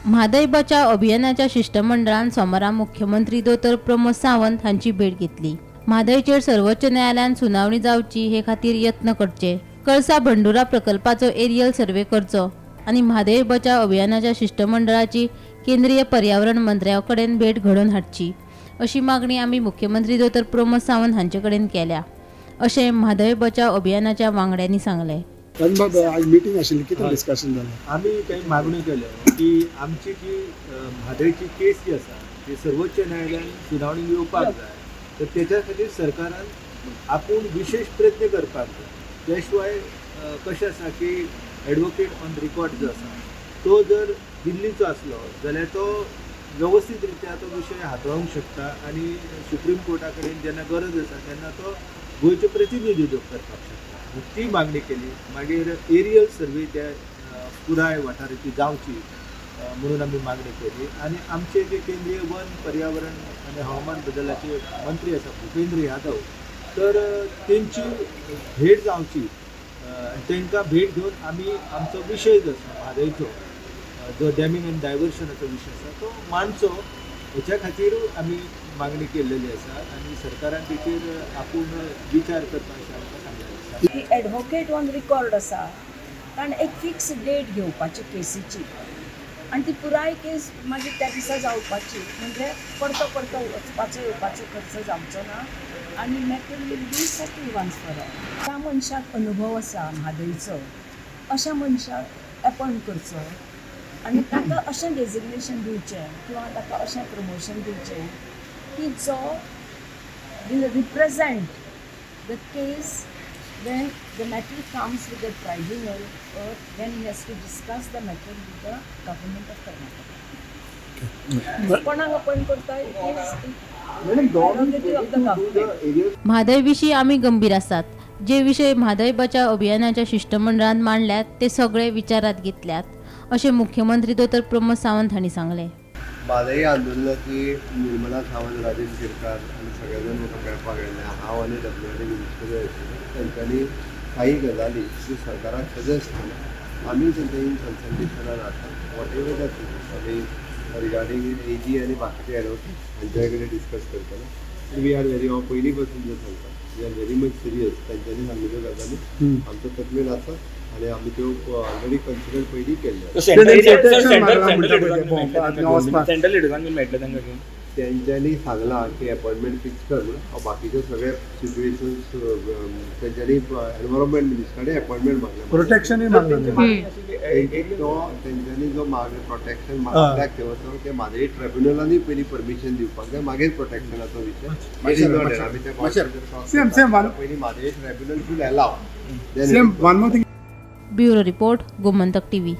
म्हादय बचाव अभियानाच्या शिष्टमंडळान सोमारा मुख्यमंत्री दोतोर प्रमोद सावंत हांची भेट घेतली. म्हादयचेर सर्वोच्च न्यायालयान सुनावणी जावची हे खातीर यत्न करचे, कळसा भंडुरा प्रकल्पाचो एरियल सर्वे करचो आनी म्हादय बचाव अभियानाच्या शिष्टमंडळाची केंद्रीय पर्यावरण मंत्र्या कडेन भेट घडोवन हाडची अशी मागणी आमी मुख्यमंत्री दोतोर प्रमोद सावंत हांचे कडेन केल्या अशें म्हादय बचाव अभियानाच्या वांगड्यांनी सांगलें. आज मिटींग आशिल्ली, कितें डिस्कशन जालें? आमी काही मागण्यो केल्यो की आमची जी म्हादयची केस जी आसा ती सर्वोच्च न्यायालयान सुनावणी घेवपाक जाय, तर तेच्या खातीर सरकारान आपूण विशेष प्रयत्न करपाक जाय. त्या शिवाय कशें आसा की एडवोकेट ऑन रिकॉर्ड जो आसा तो जर दिल्लीचो आसलो जाल्यार तो वेवस्थीत रित्या तो विशय हाताळूंक शकता आनी सुप्रीम कोर्टा कडेन जेन्ना गरज आसा तेन्ना तो गोंयचें प्रतिनिधित्व करपाक शकता. ती मागणी केली. मागीर एरियल सर्वे त्या पुराय वाठाराची जावची म्हणून आमी मागणी केली आनी आमचे जे केंद्रीय वन पर्यावरण आनी हवामान बदलाचे मंत्री आसा भूपेंद्र यादव, तर तेंची भेट जावची, तांकां भेट घेवन आमी आमचो विशय जो आसा म्हादयचो जो डॅमिंग आनी डायवर्शनाचो विशय आसा तो मांडचो हेच्या खातीर आमी मागणी केल्लेली आसा आनी सरकारान तेचेर आपूण विचार करपाक अशें आमकां सांगलेलें आसा. की एडवोकेट ऑन रिकॉर्ड आसा कारण एक फिक्स डेट घेवपाची केसीची आनी ती पुराय केस मागीर त्या दिसा जावपाची, म्हणजे परतो परतो वचपाचो येवपाचो खर्च जावचो ना आनी matter will be settle once for all. ज्या मनशाक अनुभव आसा म्हादयचो अशा मनशाक एपॉयंट करचो आनी ताका अशें डेजिग्नेशन दिवचें किंवा ताका अशें प्रमोशन दिवचें की जो will represent the case when the matter comes with the tribunal or when he has to discuss the matter with the government of Karnataka. कोणाक अपॉइंट करता it is prerogative of the government. Mhadei विशीं आमी गंभीर आसात. जे विशय म्हादय बचाव अभियानाच्या शिष्टमंडळान मांडल्यात ते सगळे विचारात घेतल्यात अशें मुख्यमंत्री दोतोर प्रमोद सावंत हांणी सांगलें. म्हादय आंदोलनाची निर्मला सावंत, राजेश गिरकार आनी सगळे जाण म्हाका मेळपाक आयले. हांव आनी डब्ल्यू मिनिस्टर आशिल्ले. तेंच्यांनी काही गजाली ज्यो सरकाराक सजेस्ट केल्या आमी तेंच्या इन कन्सल्टेशनान आसा. What ever that आमी रिगार्डींग एजी आनी बाकीचे एडवोकेट हांच्या कडेन डिस्कस करतले. We are very, हांव पयलीं पासून जें सांगता, we are very much serious. तेंच्यांनी सांगिल्ल्यो गजाली आमच्या तकलेन आसा आनी आमी त्यो ऑलरेडी कन्सिडर पयलीं केल्ल्यो. तेंच्यांनी सांगलां की अपॉयंटमेंट फिक्स कर म्हणून. हांव बाकीचे सगळे सिच्युएशन्स तेंच्यांनी एनवायरमेंट मिनिस्टरान अपॉयंटमेंट मागलें, प्रोटेक्शनूय मागलें. तो तेंच्यांनी जो मागलें प्रोटेक्शन मागल्याक तो ते म्हादय ट्रायब्युनलांनी पयलीं परमिशन दिवपाक जाय, मागीर प्रोटेक्शनाचो विशय. आमी ते पयलीं Mhadei tribunal should allow. Bureau report, Gomantak TV.